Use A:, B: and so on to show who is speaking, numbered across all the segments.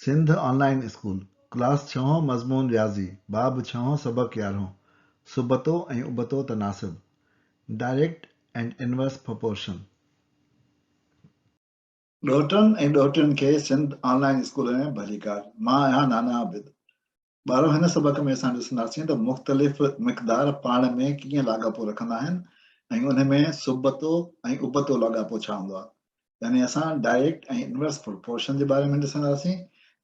A: سنڌ آن line school, class ڇهون مضمون رياضي، باب ڇهون سبق يارهون، سبتو ۽ ابتو تناسب، Direct and Inverse Proportion.
B: ڏوهٽن ۽ ڏوهٽين کي سنڌ آن لائين اسڪول ۾ ڀليڪار. مان آهيان نانا عابد. ٻارو هن سبق ۾ اسان ڏسنداسين ته مختلف مقدار پاڻ ۾ ڪيئن لاڳاپو رکندا آهن ۽ ان ۾ سبتو ۽ ابتو لاڳاپو ڇا هوندو آهي. يعني اسان ڊائريڪٽ ۽ انورس پروپورشن جي باري ۾ ڏسنداسين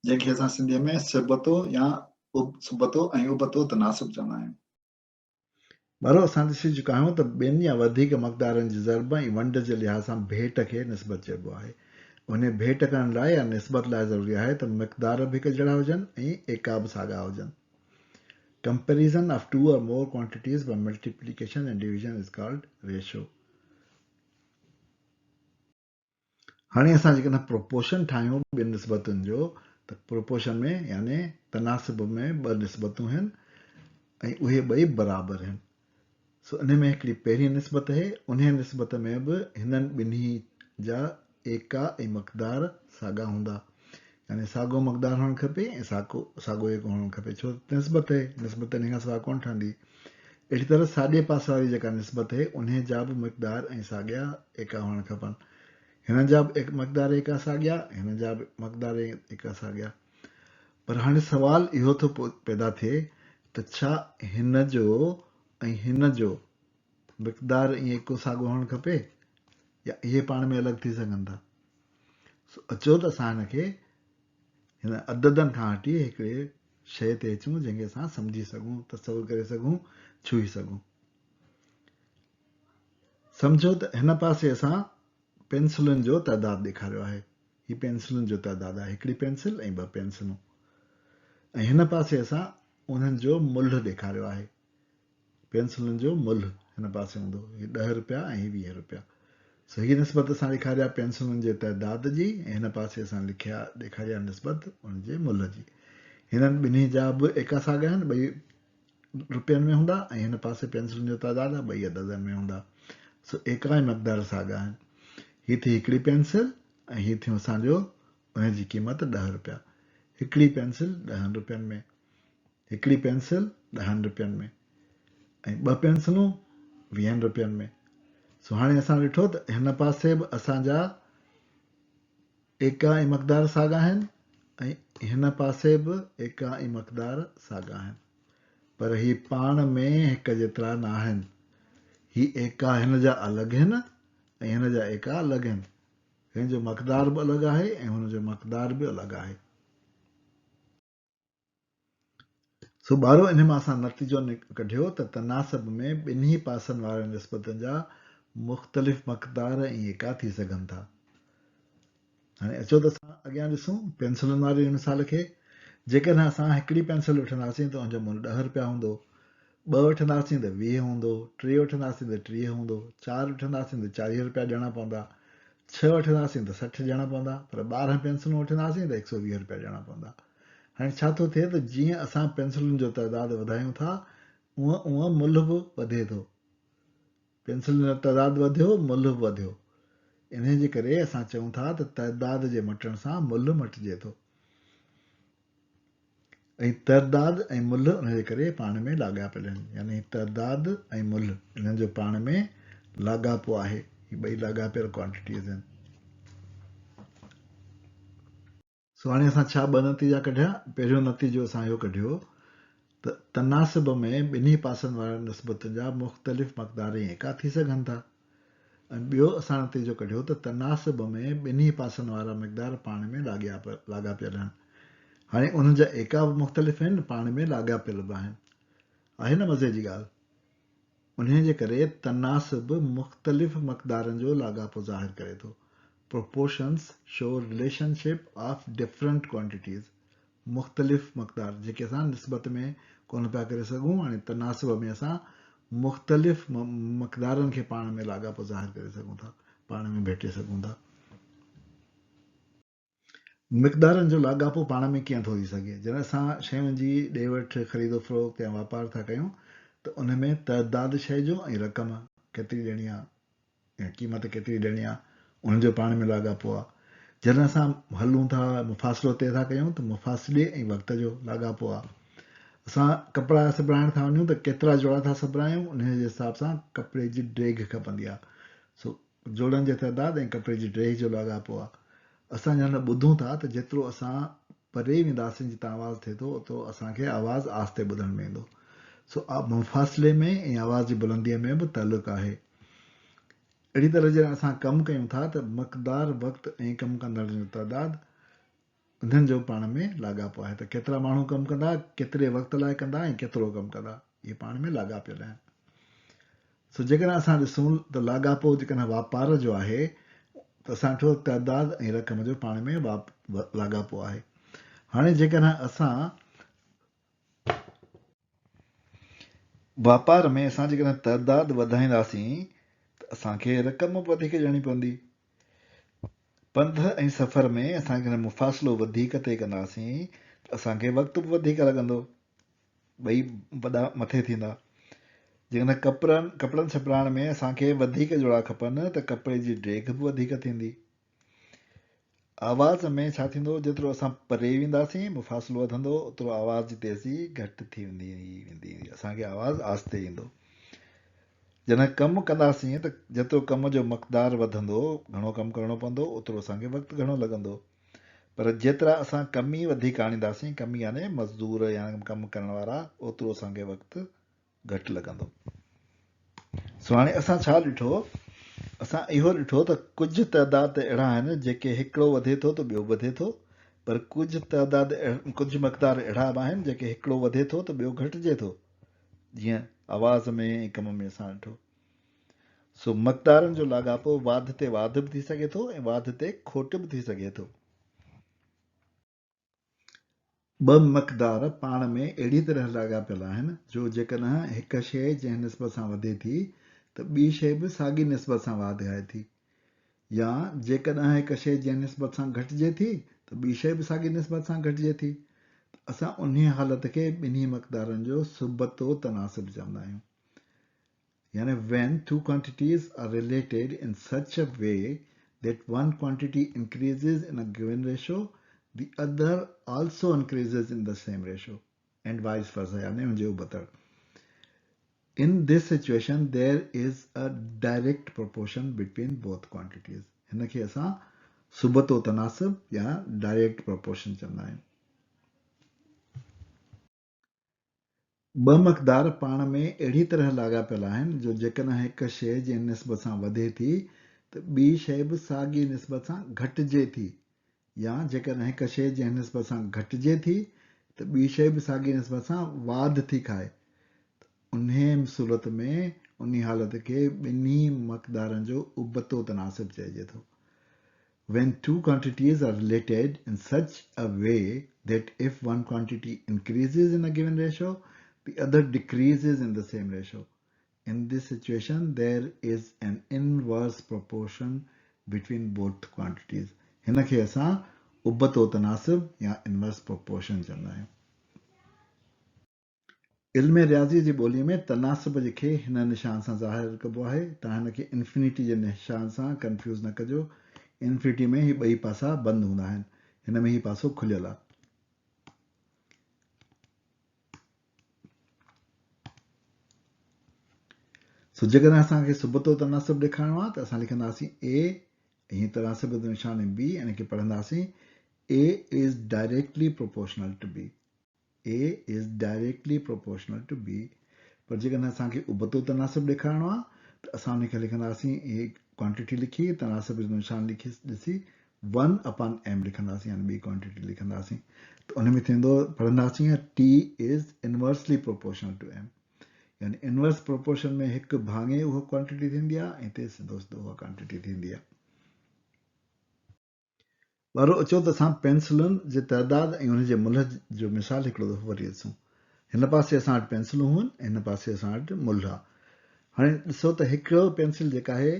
B: جنهن کي اسان سنڌيء ۾ سبتو يا سبتو ۽ ابتو تناسب چوندا آهيون.
A: ٻارو اسان ڏسي چڪا آهيون ته ٻن يا وڌيڪ مقدارن جي ضرب ۽ ونڊ جي لحاظ سان ڀيٽ کي نسبت چئبو آهي. انهيء ڀيٽ ڪرڻ لاء يا نسبت لاء ضروري آهي ته مقدار به هڪ جهڙا هجن ۽ ايڪا به ساڳا هجن. Comparison of two or more quantities by multiplication and division is called ratio. هاڻي اسان جيڪڏهن پروپورشن ٺاهيون ٻن نسبتن جو ته پروپورشن ۾ يعني تناسب ۾ ٻه نسبتون هن ۽ اهي ٻئي برابر هن. سو انهي ۾ هڪڙي پهرين نسبت اهي، انهي نسبت ۾ به هنن ٻنهي جا ايڪا ۽ مقدار ساڳا هوندا. يعني ساڳو مقدار هئڻ کپي ۽ ساڳو ساڳو ايڪو هئڻ کپي ڇو ته نسبت اهي، نسبت انهي کان سواء ڪونه ٺهندي. اهڙي طرح ساڄي پاسي واري جيڪا نسبت اهي انهي جا به مقدار ۽ ساڳيا ايڪا هئڻ کپن. هن جا به مقدار ايڪا ساڳيا، هن جا به مقدار ايڪا ساڳيا. پر هاڻي سوال اهو ٿو پيدا ٿئي ته ڇا هن جو ۽ هن جو مقدار ائين ايڪو ساڳو هئڻ کپي يا اهي پاڻ ۾ الڳ ٿي سگهن ٿا؟ سو اچو ته اسان هن کي هن عددن کان هٽي هڪڙي شيء تي اچون جنهن کي اسان سمجهي سگهون، تصور ڪري سگهون، ڇهي سگهون. سمجهو ته هن پاسي اسان پينسلن جو تعداد ڏيکاريو آهي. هي پينسلن جو تعداد آهي، هڪڙي پينسل ۽ ٻه پينسلون. ۽ هن پاسي اسان انهن جو ملهه ڏيکاريو آهي. پينسلن جو ملهه هن پاسي هوندو، هي ڏهه رپيا ۽ هي 20 رپيا. سو هي نسبت اسان ڏيکاري آهي پينسلن جي تعداد جي ۽ هن پاسي اسان لکيا ڏيکاري آهي نسبت ان جي ملهه جي. هنن ٻنهي جا به ايڪا ساڳا آهن، ٻئي رپين ۾ هوندا ۽ هن پاسي پينسلن جو تعداد آهي، ٻئي عددن ۾ هوندا. سو ايڪا ۽ مقدار ساڳا آهن. هي ٿي هڪڙي پينسل ۽ هي ٿيون اسان جو ان جي قيمت ڏهه رپيا. هڪڙي پينسل ڏهن رپين ۾. هڪڙي پينسل ڏهن رپين ۾ ۽ ٻه پينسلون ويهن رپين ۾. سو هاڻي اسان ڏٺو ته هن پاسي به اسان جا ايڪا ۽ مقدار ساڳا آهن ۽ هن پاسي به ايڪا ۽ مقدار ساڳا آهن. پر هي پاڻ ۾ هڪ جيترا نه آهن. هي ايڪا هن جا الڳ هن ۽ هن جا ايڪا الڳ هن. هن جو مقدار به الڳ آهي ۽ هن جو مقدار به الڳ آهي. سو ٻارو انهي مان اسان نتيجو ڪڍيو ته تناسب ۾ ٻنهي پاسن وارين نسبتن جا مختلف مقدار ۽ ايڪا ٿي سگهن ٿا. هاڻي اچو ته اسان اڳيان ڏسون پينسلن واري مثال کي. جيڪڏهن اسان هڪڙي پينسل وٺنداسين ته ان جو ملهه ڏهه رپيا هوندو، ٻه وٺنداسين ته 20 هوندو، ٽي وٺنداسين ته 30 هوندو، چار وٺنداسين ته 40 رپيا ڏيڻا پوندا، ڇهه وٺنداسين ته 60 ڏيڻا پوندا، پر 12 پينسلون وٺنداسين ته 120 رپيا ڏيڻا پوندا. هاڻي ڇا ٿو ٿئي ته جيئن اسان پينسلن جو تعداد وڌايون ٿا، اونء اونء ملهه به وڌي ٿو. پينسلن جو تعداد وڌيو، ملهه به وڌيو. انهيء جي ڪري اسان چئون ٿا ته تعداد جي مٽڻ سان ملهه مٽجي ٿو. ۽ تعداد ۽ ملهه ان جي ڪري پاڻ ۾ لاڳاپيل آهن يعني تعداد ۽ ملهه انهن جو پاڻ ۾ لاڳاپو آهي هي ٻئي لاڳاپيل ڪوانٽيٽيز آهن. سو هاڻي اسان ڇا ٻه نتيجا ڪڍيا پهريون نتيجو اسان اهو ڪڍيو ته تناسب ۾ ٻنهي پاسن وارن نسبتن جا مختلف مقدار ۽ ايڪا ٿي سگهن ٿا. ۽ ٻيو اسان نتيجو ڪڍيو ته تناسب ۾ ٻنهي پاسن وارا مقدار پاڻ ۾ لاڳاپيل آهن. هاڻي انهن جا ايڪا به مختلف آهن، پاڻ ۾ لاڳاپيل به آهن. آهي نه مزي جي ڳالهه؟ انهيء جي ڪري تناسب مختلف مقدارن جو لاڳاپو ظاهر ڪري ٿو. Proportions show relationship of different quantities. مختلف مقدار جيڪي اسان نسبت ۾ ڪونه پيا ڪري سگهون هاڻي تناسب ۾ اسان مختلف مقدارن کي پاڻ ۾ لاڳاپو ظاهر ڪري سگهون ٿا پاڻ ۾ ڀيٽي سگهون ٿا. مقدارن جو لاڳاپو پاڻ ۾ ڪيئن ٿو ٿي سگهي؟ جڏهن اسان شين جي ڏي وٺ، خريد و فروخت يا واپار ٿا ڪيون ته ان ۾ تعداد شيء جو ۽ رقم ڪيتري ڏيڻي آهي يا قيمت ڪيتري ڏيڻي آهي ان جو پاڻ ۾ لاڳاپو آهي. جڏهن اسان هلون ٿا، مفاصلو طئي ٿا ڪيون ته مفاصلي ۽ وقت جو لاڳاپو آهي. اسان ڪپڙا سبرائڻ ٿا وڃون ته ڪيترا جوڙا ٿا سبرايون انهيء جي حساب سان ڪپڙي جي ڊيگهه کپندي آهي. سو جوڙن جي تعداد ۽ ڪپڙي جي ڊيگهه جو لاڳاپو آهي. اسان جڏهن ٻڌون ٿا ته جيترو اسان پري وينداسين جتان آواز ٿئي ٿو اوترو اسان کي آواز آهستي ٻڌڻ ۾ ايندو. سو مفاصلي ۾ ۽ آواز جي بلنديء ۾ به تعلق آهي. اهڙي طرح جڏهن اسان ڪم ڪيون ٿا ته مقدار، وقت ۽ ڪم ڪندڙن جو تعداد انهن جو پاڻ ۾ لاڳاپو آهي ته ڪيترا ماڻهو ڪم ڪندا، ڪيتري وقت لاء ڪندا ۽ ڪيترو ڪم ڪندا اهي پاڻ ۾ لاڳاپيل آهن. سو جيڪڏهن اسان ڏسون ته لاڳاپو جيڪڏهن واپار جو آهي ته اسان ڏٺو تعداد ۽ رقم جو پاڻ ۾ لاڳاپو آهي. هاڻي جيڪڏهن اسان واپار ۾ اسان جيڪڏهن تعداد وڌائينداسين ته اسان کي رقم به وڌيڪ ڏيڻي پوندي. پنڌ ۽ سفر ۾ اسان جيڪڏهن مفاصلو وڌيڪ طئي ڪنداسين ته اسان کي وقت به وڌيڪ لڳندو. ٻئي وڏا مٿي ٿيندا. جيڪڏهن ڪپڙن ڪپڙن سبرائڻ ۾ اسان کي وڌيڪ جوڙا کپن ته ڪپڙي جي ڊيگهه به وڌيڪ ٿيندي. آواز ۾ ڇا ٿيندو، جيترو اسان پري وينداسين، مفاصلو وڌندو، اوترو آواز جي تيزي گهٽ ٿي ويندي، اسان کي آواز آهستي ايندو. جڏهن ڪم ڪنداسين ته جيترو ڪم جو مقدار وڌندو، گهڻو ڪم ڪرڻو پوندو، اوترو اسان کي وقت گهڻو لڳندو. پر جيترا اسان ڪمي وڌيڪ آڻينداسين، ڪمي يعني مزدور يا ڪم ڪرڻ وارا، اوترو اسان کي وقت گهٽ لڳندو. سو هاڻي اسان ڇا ڏٺو؟ اسان اهو ڏٺو ته ڪجهه تعداد ته اهڙا آهن جيڪي هڪڙو وڌي ٿو ته ٻيو به وڌي ٿو پر ڪجهه تعداد ڪجهه مقدار اهڙا به آهن جيڪي هڪڙو وڌي ٿو ته ٻيو گهٽجي ٿو جيئن آواز ۾ ۽ ڪم ۾ اسان ڏٺو. سو مقدارن جو لاڳاپو واڌ تي واڌ به ٿي سگهي ٿو ۽ واڌ تي کوٽ به ٿي سگهي ٿو. ٻه مقدار پاڻ ۾ اهڙي طرح لاڳاپيل آهن جو جيڪڏهن هڪ شيء جنهن نسبت سان وڌي ٿي ته ٻي شيء به ساڳي نسبت سان واڌ کائي ٿي يا جيڪڏهن هڪ شيء جنهن نسبت سان گهٽجي ٿي ته ٻي شيء به ساڳي نسبت سان گهٽجي ٿي ته اسان انهيء حالت کي ٻنهي مقدارن جو سبتو تناسب چوندا آهيون. يعني when two quantities are related in such a way that one quantity increases in a given ratio, the other also increases in the same ratio and vice versa يعني ان جي ابتڙ. In this situation there is a direct proportion between both quantities. هن کي اسان سبتو تناسب يا direct proportion چوندا آهيون. ٻه مقدار پاڻ ۾ اهڙي طرح لاڳاپيل آهن جو جيڪڏهن هڪ شيء جنهن نسبت سان وڌي ٿي ته ٻي شيء به ساڳي نسبت سان گهٽجي ٿي يا جيڪڏهن هڪ شيء جنهن نسبت سان گهٽجي ٿي ته ٻي شيء به ساڳي نسبت سان واڌ ٿي کائي ته انهيء صورت ۾ انهي حالت کي ٻنهي مقدارن جو ابتو تناسب چئجي ٿو. When two quantities are related in such a way that if one quantity increases in a given ratio, the other decreases in the same ratio. In this situation, there is an inverse proportion between both quantities. هن کي اسان ابتو تناسب يا inverse proportion چوندا آهيون. علم رياضيء جي ٻوليء ۾ تناسب جي کي هن نشان سان ظاهر ڪبو آهي. توهان هن کي انفنٽي جي نشان سان ڪنفيوز نه ڪجو. انفنٽي ۾ هي ٻئي پاسا بند هوندا آهن. هن ۾ هي پاسو کليل آهي. سو جيڪڏهن اسان کي سبتو تناسب ڏيکارڻو آهي ته اسان لکنداسين A ۽ هي تناسب جو نشان B ۽ ان کي پڙهنداسين A is directly proportional to B. A is directly proportional to B پر جيڪڏهن اسان کي ابتو تناسب ڏيکارڻو آهي ته اسان ان کي لکنداسين A quantity لکي تناسب جو نشان لکي ڏسي 1 upon M لکنداسين يعني ٻي ڪوانٽيٽي لکنداسين ته ان ۾ ٿيندو پڙهنداسين T is inversely proportional to M يعني انورس پروپورشن ۾ هڪ ڀاڱي اها ڪوانٽيٽي ٿيندي آهي ۽ هتي سڌو سڌو اها ڪوانٽيٽي ٿيندي آهي. ٻارو اچو ته اسان پينسلن جي تعداد ۽ انهن جي ملهه جو مثال هڪڙو دفعو وري ڏسون. هن پاسي اسان وٽ پينسلون هئن ۽ هن پاسي اسان وٽ ملهه آ. هاڻي ڏسو ته هڪڙو پينسل جيڪا آهي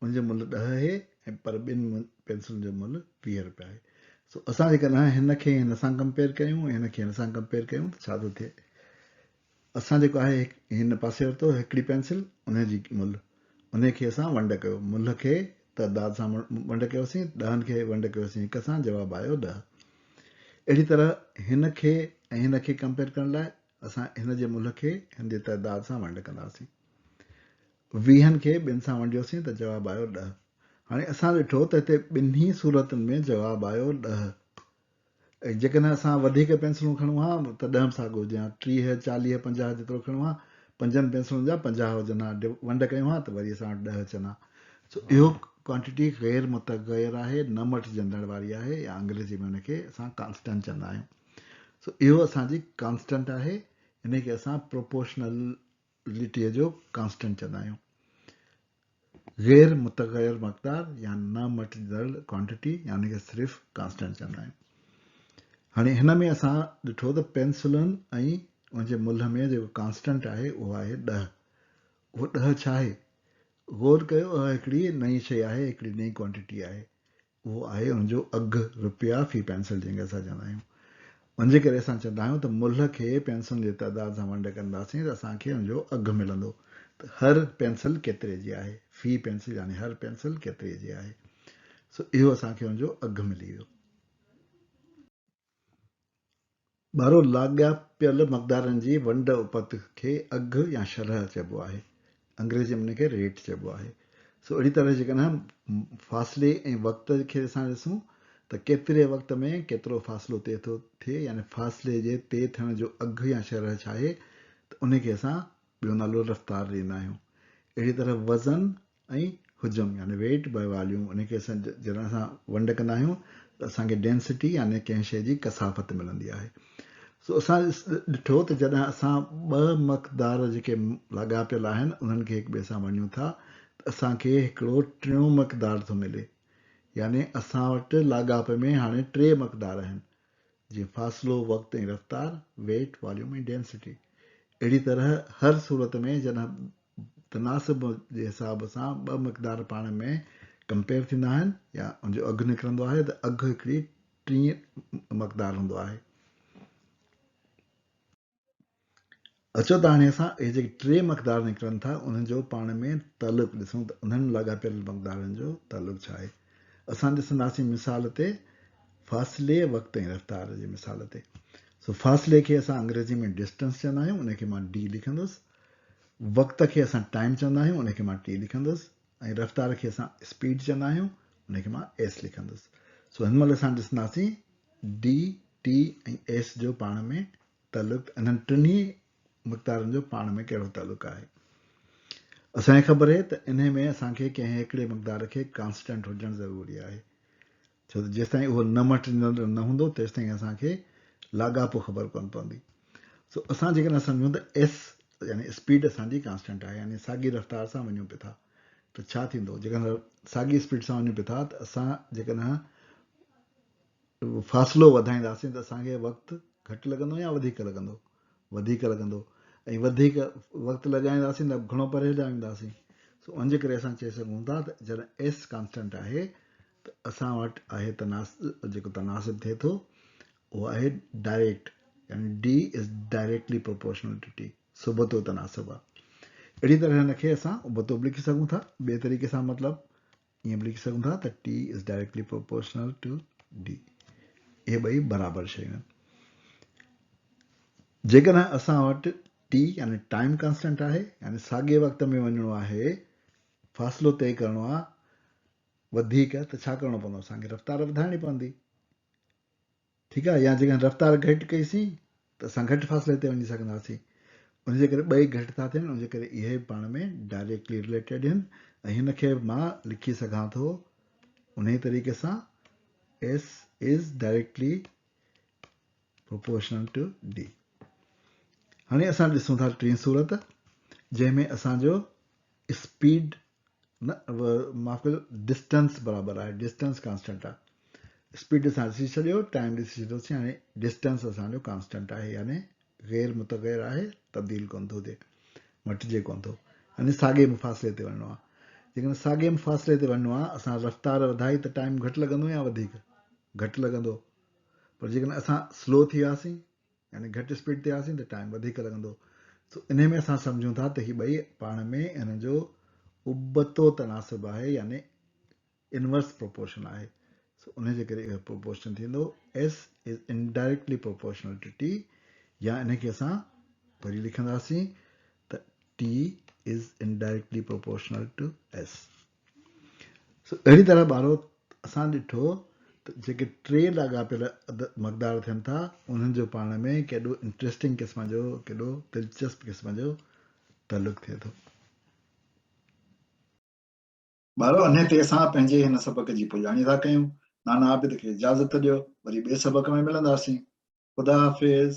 A: ان جو ملهه ڏهه آهي ۽ پر ٻن پينسلن جو ملهه 20 روپيا آهي. سو اسان جيڪڏهن هن کي هن سان ڪمپيئر ڪيون ۽ هن کي هن سان ڪمپيئر ڪيون ته ڇا ٿو ٿئي؟ اسان جيڪو آهي هن پاسي ورتو هڪڙي پينسل ان جي ملهه ان کي اسان ونڊ ڪيو ملهه کي تعداد سان ونڊ ڪيوسين، ڏهن کي ونڊ ڪيوسين هڪ سان، جواب آيو ڏهه. اهڙي طرح هن کي ۽ هن کي ڪمپيئر ڪرڻ لاء اسان هن جي ملهه کي هن جي تعداد سان ونڊ ڪنداسين. ويهن کي ٻن سان ونڊيوسين ته جواب آيو ڏهه. هاڻي اسان ڏٺو ته هتي ٻنهي صورتن ۾ جواب آيو ڏهه. ۽ جيڪڏهن اسان وڌيڪ پينسلون کڻون ها ته ڏهه به ساڳيو هجي ها، 30، 40، 50 جيترو کڻون ها، پنجن پينسلن جا 50 هجن ها، ونڊ ڪيون ها ته وري اسان وٽ ڏهه اچن ها. سو اهو ڪوانٽيٽي غير متغير آهي، نه مٽجندڙ واري آهي يا انگريزي ۾ ان کي اسان ڪانسٽنٽ چوندا آهيون. سو اهو اسان جي ڪانسٽنٽ آهي، ان کي اسان پروپورشنل لٽيء جو ڪانسٽنٽ چوندا آهيون. غير متغير مقدار يا نه مٽجندڙ ڪوانٽيٽي يا ان کي صرف ڪانسٽنٽ چوندا آهيون. هاڻي هن ۾ اسان ڏٺو ته پينسلن ۽ ان جي ملهه ۾ جيڪو ڪانسٽنٽ آهي اهو آهي 10. اهو 10 ڇا آهي؟ غور ڪيو اها هڪڙي نئين شيء آهي، هڪڙي نئين ڪوانٽيٽي آهي. اهو آهي ان جو اگهه رپيا في پينسل جنهن کي اسان چوندا آهيون. ان جي ڪري اسان چوندا آهيون ته ملهه کي پينسلن جي تعداد سان ونڊ ڪنداسين ته اسان کي ان جو اگهه ملندو ته هر پينسل ڪيتري جي آهي، في پينسل يعني هر پينسل ڪيتري جي آهي. سو اهو اسان کي ان جو اگهه ملي ويو. ٻارو لاڳاپيل مقدارن جي ونڊ اپت کي اگهه يا شرح چئبو آهي. انگريزي ۾ ان کي ريٽ چئبو آهي. سو اهڙي طرح جيڪڏهن فاصلي ۽ وقت کي اسان ڏسون ته ڪيتري وقت ۾ ڪيترو فاصلو طئي ٿو ٿئي يعني فاصلي جي طئي ٿيڻ جو اگهه يا شرح ڇا آهي ته ان کي اسان ٻيو نالو رفتار ڏيندا آهيون. اهڙي طرح وزن ۽ حجم يعني ويٽ باء واليوم ان کي اسان جڏهن اسان ونڊ ڪندا آهيون ته اسان کي ڊينسٽي يعني ڪنهن شيء جي ڪثافت ملندي آهي. سو اسان ڏٺو ته جڏهن اسان ٻه مقدار جيڪي لاڳاپيل آهن انهن کي هڪ ٻئي سان ونڊيون ٿا ته اسان کي هڪڙو ٽيون مقدار ٿو ملي يعني اسان وٽ لاڳاپي ۾ هاڻي ٽي مقدار آهن جيئن فاصلو، وقت ۽ رفتار، ويٽ، واليوم ۽ ڊينسٽي. اهڙي طرح هر صورت ۾ جڏهن تناسب جي حساب سان ٻه مقدار پاڻ ۾ ڪمپيئر ٿيندا آهن يا ان جو اگهه نڪرندو آهي ته اگهه هڪڙي ٽين مقدار هوندو آهي. اچو ته هاڻي اسان اهي جيڪي ٽي مقدار نڪرن ٿا انهن جو پاڻ ۾ تعلق ڏسون ته انهن لاڳاپيل مقدارن جو تعلق ڇا آهي. اسان ڏسنداسين مثال تي فاصلي، وقت ۽ رفتار جي مثال تي. سو فاصلي کي اسان انگريزي ۾ ڊسٽنس چوندا آهيون ان کي مان ڊي لکندس. وقت کي اسان ٽائيم چوندا آهيون ان کي مان ٽي لکندس ۽ رفتار کي اسان اسپيڊ چوندا آهيون ان کي مان ايس لکندس. سو هن مهل اسان ڏسنداسين ڊي، ٽي ۽ ايس جو پاڻ ۾ تعلق انهن ٽنهي مقدارن جو پاڻ ۾ ڪهڙو تعلق آهي. اسان کي خبر آهي ته انهي ۾ اسان کي ڪنهن هڪڙي مقدار کي ڪانسٽنٽ هجڻ ضروري آهي ڇو ته جيستائين اهو نه مٽجندڙ نه هوندو تيستائين اسان کي لاڳاپو خبر ڪونه پوندي. سو اسان جيڪڏهن سمجهون ته ايس يعني اسپيڊ اسان جي ڪانسٽنٽ آهي يعني ساڳي رفتار سان وڃون پيا ٿا ته ڇا ٿيندو جيڪڏهن ساڳي اسپيڊ سان وڃون پيا ٿا ته اسان جيڪڏهن فاصلو وڌائينداسين ته اسان کي وقت گهٽ لڳندو يا وڌيڪ لڳندو؟ وڌيڪ لڳندو ۽ وڌيڪ وقت لڳائينداسين ته گهڻو پري هليا وينداسين. سو ان جي ڪري اسان چئي سگهون ٿا ته جڏهن ايس ڪانسٽنٽ آهي ته اسان وٽ آهي تناسب جيڪو تناسب ٿئي ٿو اهو آهي ڊائريڪٽ يعني D is directly proportional to T سبتو تناسب آهي. اهڙي طرح هن کي اسان ابتو به لکي سگهون ٿا ٻئي طريقي سان مطلب ائين به لکي سگهون ٿا ته T is directly proportional to D. اهي ٻئي برابر شيون آهن. جيڪڏهن اسان وٽ T يعني ٽائيم ڪانسٽنٽ آهي يعني ساڳئي وقت ۾ وڃڻو آهي فاصلو طئي ڪرڻو آهي وڌيڪ ته ڇا ڪرڻو پوندو اسان کي رفتار وڌائڻي پوندي. ٺيڪ آهي يا جيڪڏهن رفتار گهٽ ڪئيسين ته اسان گهٽ فاصلي تي وڃي سگهنداسين ان جي ڪري ٻئي گهٽ ٿا ٿين ان جي ڪري اهي پاڻ ۾ ڊائريڪٽلي رليٽيڊ آهن ۽ هن کي مان لکي سگهان ٿو انهي طريقي سان S is directly proportional to D. هاڻي اسان ڏسون ٿا ٽين صورت جنهن ۾ اسان جو اسپيڊ نه معاف ڪجو ڊسٽنس برابر آهي ڊسٽنس ڪانسٽنٽ آهي اسپيڊ اسان ڏسي ڇڏيو ٽائيم ڏسي ڇڏيوسين هاڻي ڊسٽنس اسان جو ڪانسٽنٽ آهي يعني غير متغير آهي تبديل ڪونه ٿو ٿئي مٽجي ڪونه ٿو يعني ساڳي مفاصلي تي وڃڻو آهي جيڪڏهن ساڳي مفاصلي تي وڃڻو آهي اسان رفتار وڌائي ته ٽائيم گهٽ لڳندو يا وڌيڪ گهٽ لڳندو پر جيڪڏهن اسان سلو ٿي وياسين يعني گهٽ اسپيڊ تي آياسين ته ٽائيم وڌيڪ لڳندو. سو انهي ۾ اسان سمجهون ٿا ته هي ٻئي پاڻ ۾ انهن جو ابتو تناسب آهي يعني انورس پروپورشن آهي سو ان جي ڪري اهو پروپورشن ٿيندو S is indirectly proportional to T يا ان کي اسان وري لکنداسين ته T is indirectly proportional to S. سو اهڙي طرح ٻارو اسان ڏٺو ته جيڪي ٽي لاڳاپيل مقدار ٿين ٿا انهن جو پاڻ ۾ ڪيڏو انٽريسٽنگ قسم جو ڪيڏو دلچسپ قسم جو تعلق ٿئي ٿو.
B: ٻارو انهي تي اسان پنهنجي هن سبق جي پڄاڻي ٿا ڪيون. نانا عابد کي اجازت ڏيو وري ٻئي سبق ۾ ملنداسين. خدا حافظ.